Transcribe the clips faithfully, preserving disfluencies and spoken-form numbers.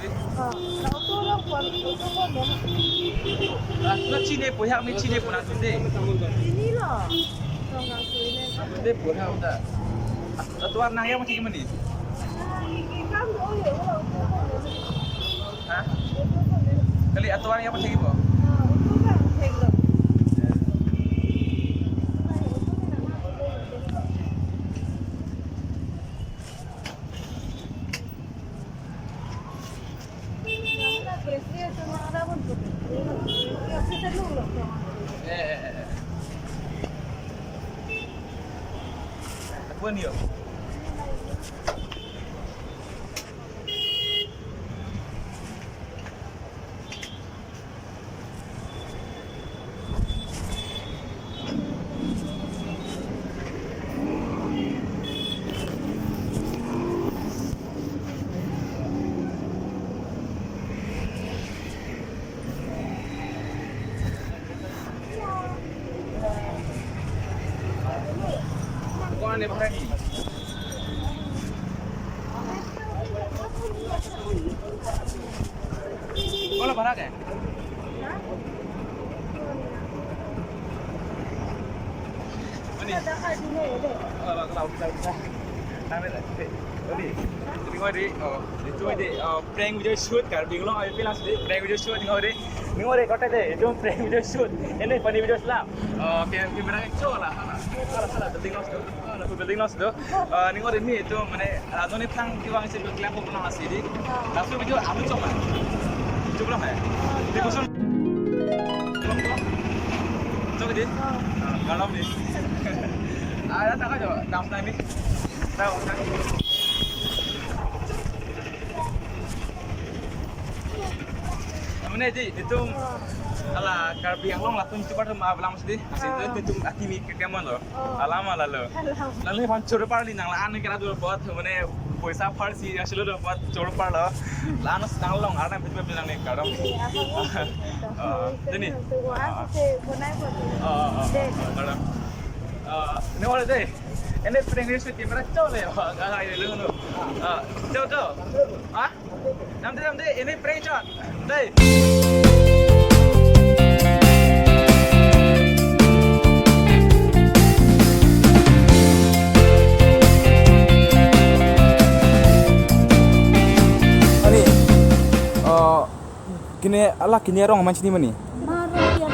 dei. Ah, na auto lo pon, auto pon lo. Ah, na chini pu, hak ni chini pu nangtum dei. Chinilo. Tong kangtui ne. Nangtum dei pu hak ta. Atovar nang ya mati kemani? Ah, ikam do ye, ulo auto pon lo. Ha? Auto pon lo. Kali atovar ya mati kemo? Ah, auto pon lo. Eh, eh, eh, eh. Tapuan yo. Kolo bhara ke? Ani. Oh, kalau bisa, bisa. Nang dei, dei. Odi. Ning oi dei, oh, itu dei, oh, prank video shoot Karbi Anglong, ayo pilang sih, prank video shoot ning oi dei. Ning oi dei, kote dei, itu prank video shoot. Ini funny video selam. Oh, kayak gimana, coba lah. Salah, salah, penting lost tuh. Oh, lapu building lost do. Ah, ning ori ni itu mane, ah, non ni thang kevang isi klem pon nang isi dei. Ah. Laso video anu chok ma. Chok lang hai. Ah, di chok. Koson. Chok, chok. Chok dei. Ah. Ah, galam dei. Ah, ada tak aja? Dam nang ni. Tahu tak? Mane dei, itum hala Karbi Anglong latum chupat ma ablang sih dei. Asin, ah, itum akimi kekemon lo. Oh. Alam ala lo. Alam. Lalu phan choro parli nang la-an kena do apot, mane poisa apharsi asilo do apot choro parlo. La-an nang long, arnam bit bit nang ni kardom. Iya, apa? Oh, dei ni. Itu gua, ah, aku bonai buat. Oh, oh, oh. Dei. Oh, kardom. Ah, ini ora dei. Ini prank ni shoot camera chole. Oh, gak ada lu. Ah, chole, chole. Ah? Dam dei, dam dei, ini prank chot. Dei. Ani, oh, kini hala kini arong aman chini mani? Maro dia.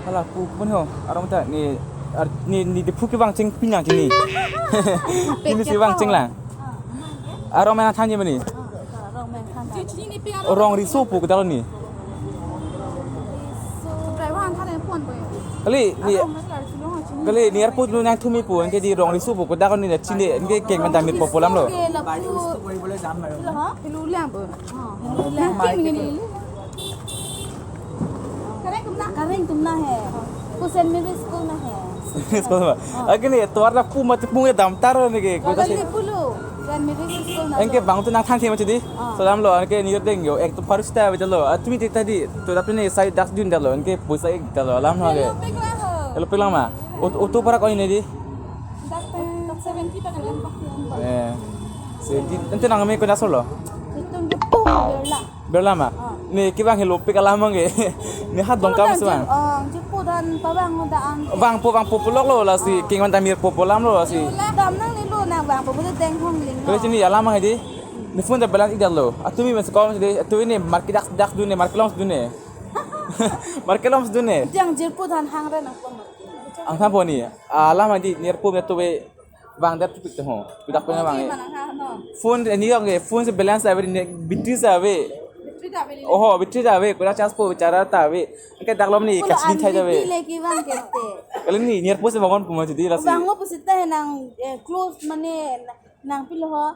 Hala pu pun ho, arong ta ni, ar-, ni, ni Diphu kevang cheng pinang chini. Kini si vang cheng lang. Arong mena thanji mani. Rong riso pu kedak ni. Kali ni, kali ni airport lo nangthumi pu, anke dei rong riso pu kedak ni chini, anke keng mendam ni popo alam lo. Kareng tumna, kareng tumna he. Ko Saint Mary School na he. School ma. Ah. Anke ni tovar lapu mati pung dam taro ni ke. Ko Saint Mary School na. Anke bang tu nang thang thema chidi. Ah. Salam lo, anke ni deng yo, ek to first time lo. Atumi tadi, to tapi ni sai dak dun dalo, anke poisa ek dalo, alam ho ke. Hello, pik lang ho. Hello, pik lang ma. Auto, auto para ko ini dei. Dak pen seventy pa kan. Eh. Seventy. Ante nang me ko nasolo. Itu dia pung dia lah. Berlama. Ah. Ni kevang helopik alam abang ke. Ni hat dong kam dan sih, bang. Jir-, ah, jirpo dan pabang da ang. Vangpo, vangpo pulok lo lasi, ah, keng mendam ni popo alam lo lasi. Dam nang ni lo nang vangpo, bule deng hong ling. Kali lo. Chini alam abang dei. Ne phone ta balance ik-et lo. Atumi mes kom de, atumi ne market dak dak dun ne, market longs dun ne. Market longs dun ne. Jang jirpo than hang ra nang phone ma. Ang than phone ni. Alam adi ne jirpo me to be bang dap tupik to ho. Pidak pena bang. Mana ha no. Phone ni yong ke, phone si balance ave ne, battery si ave. Battery ta ave. Oho, battery ta ave, kurang charge po, charger ta ave. Ke dak lom ni, kachini thai ta ave. Lagi bang kete. Kali ni, ne jirpo si bangon puma jadi lasi. Bang mo pusita nang, eh, close mane nang pilo ho.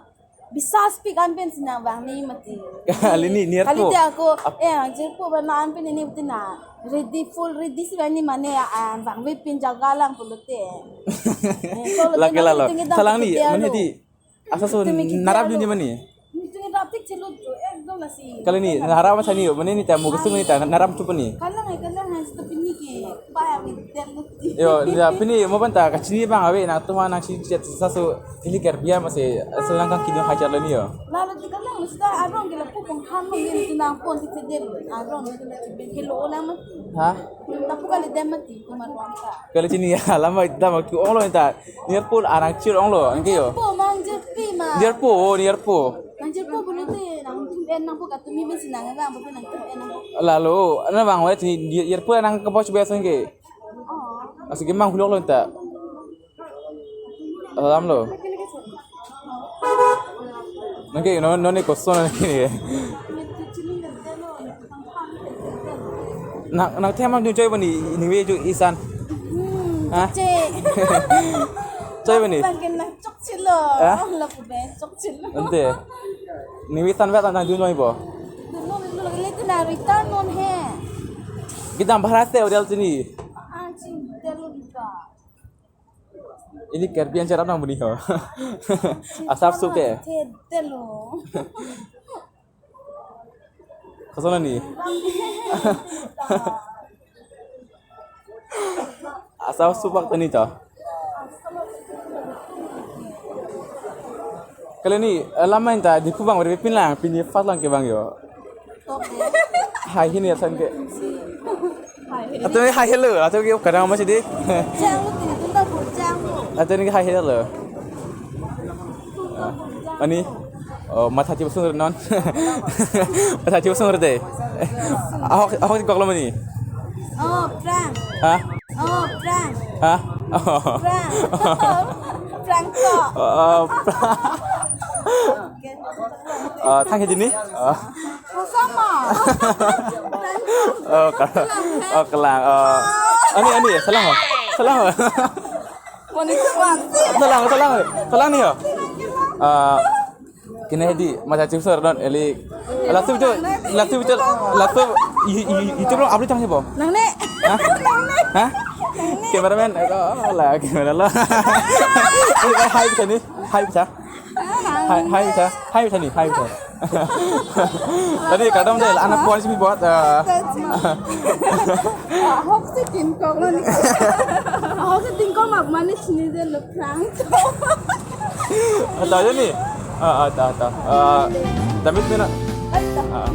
Bisas pik anpen si nang bang ni mati. Kali ni, ne jirpo. Kali dia ako, eh, ang jirpo ba na anpen ni mati na. Ready, full ready si bang ni mane, ah, bang we pin jaga lang pulote. Eh, so, lagi lalo. Salang ni, mane di. Asa so narap dun ni mane. Tung rap tik chelo jo, ekdom lasi. Kali ni, narap masa ni, mane ni ta, mugus ni ta, narap tu pani. Kalang eh, kalang eh, sita pini ke. Ba ya, mi den lo. Yo, ya pini mo banta kachini bang ave na tuma nang si chat sa so ili Karbi masi asal nang kang kidung hajar lo ni yo. Lalu ti kalang sita arong gila pu penghan mo ni tu nang pon ti tedel. Arong ni tu na ti ben hello olang mati. Ha? Tapu kali dem mati tu marwang ta. Kali chini ya lama ita mak tu ong lo ta. Ne jirpo arang chir ong lo, angke yo. Po mang jirpi ma. Ne jirpo, ne jirpo. Nang jirpo bulu te nang tum en nang po katumi men sinang bang po nang tum en nang po. Lalu, ana bang wet ni ne jirpo nang ke bos biasa ke. Oh. Asik ke mang hulok lo ta. Alam lo. Nangke no no ne koson nangke ni. Nang nang tema dun choi bani ni we ju isan. Hmm, ha? Chokche. Choi bani. Bang ke nang chokche lo. Ha? Lapu ben chokche lo. Ante. Ni we isan we nang dun choi bo. Dun lo lo le tu na return non he. Kita bahas te odal sini. Ah, ching delo kita. Ili Karbi an charap nang buni ho. Asap sup ke. Thedel lo. Koson ni. Asap supak tani to. Kali ni, eh, lama inta di kubang berpin lang, pini fast lang ke bang yo. Top de. Hai hini asan ke. Hai hini. Atau ni hai hello, atau ke kadang masih di. Jang lo, tini tunda pur jang lo. Atau ni hai hello. Tunda pur jang lo. Ani? Oh, matha chipsung non. Matha chipsung de. Ahok, ahok kok lo mani. Oh, prank. Ha? Oh, prank. Ha? Oh. Prank. Prank ko. Oh, prank. Oh, thank you, Jini. Oh. Sama. Oh, ka-, oh, kelang. Oh. Ani, ani, salang ho. Salang ho. Monitor mati. Salang, salang. Salang ni ho. Ah, kena di, masa chim sor don, eli. Langsung tu, langsung tu, langsung i, i, itu belum upload tang siapa? Nang ne. Hah? Nang ne. Hah? Nang ne. Cameraman, oh, lah, camera lah. Hai, hai, bisa ni. Hai, bisa. Hai, hai, bisa. Hai, bisa ni. Hai, bisa. Tadi kadang deh, anak puan sih buat, eh. Ahok si tingkong lo ni. Ahok si tingkong map manis ni je lo prank. Atau aja ni. Ah, ah, atau, atau. Eh, damit mina. Ay, ta-, Ah.